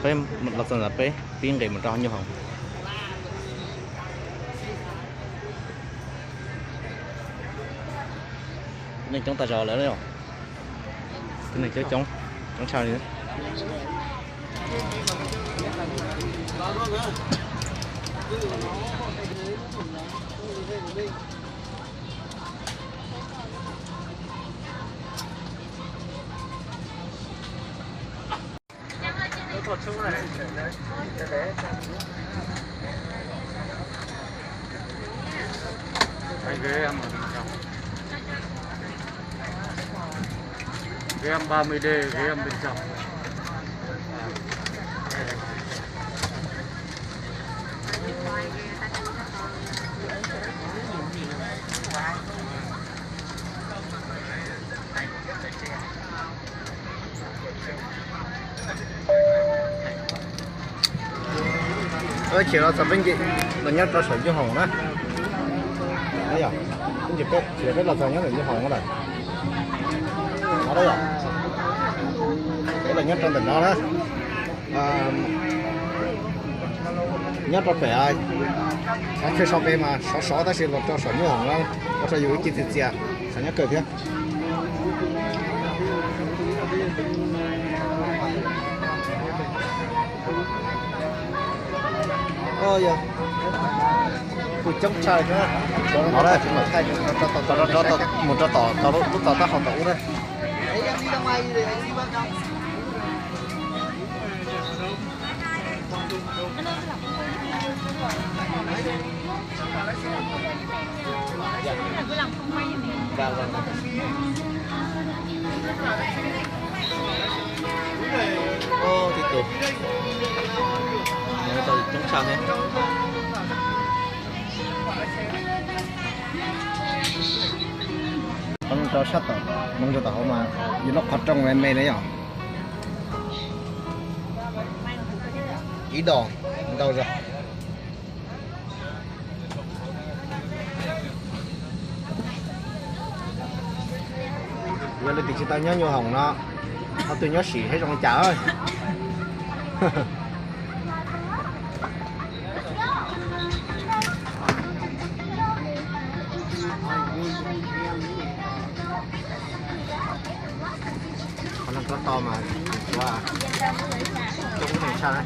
Peb los txog ntawm peb pib nqis mus rau hauv nyuj hoom. Neeg coob tas zog lawm, neeg coob coob, coob tshaj li. Ghế ăn ba mươi D, ghế ăn bên trong. Ib chim los txog peb nce los nyob rau saum nyuj hoom na. Yog, ib chim peb los txog nyob ntawm nyuj hoom lawm. Yog, peb los nyob rau ntawm no na. Nyob rau pem, qhov chaw so pem mas sov sov tab sis los rau saum nyuj hoom no, ua rau yus ib ce txias txias, xav nyob kawg thiab. Yog, kuj coob tshaj li thiab. Mus rau tom tau lub tau tab hau tom ub na. Vâng, vâng. Ô, tiếp tục. Nó cho chống sao thế. Qhov no rau sab tom, no rau tom hauv mas yus lub qhov rooj me me na yom. Ib dos ntau zog. Yog leej twg tsis tau nyob nyuj hoom no, qhov twg nyob sim seb zoo li cas. Qhov no tsob to mas coob heev tshaj na.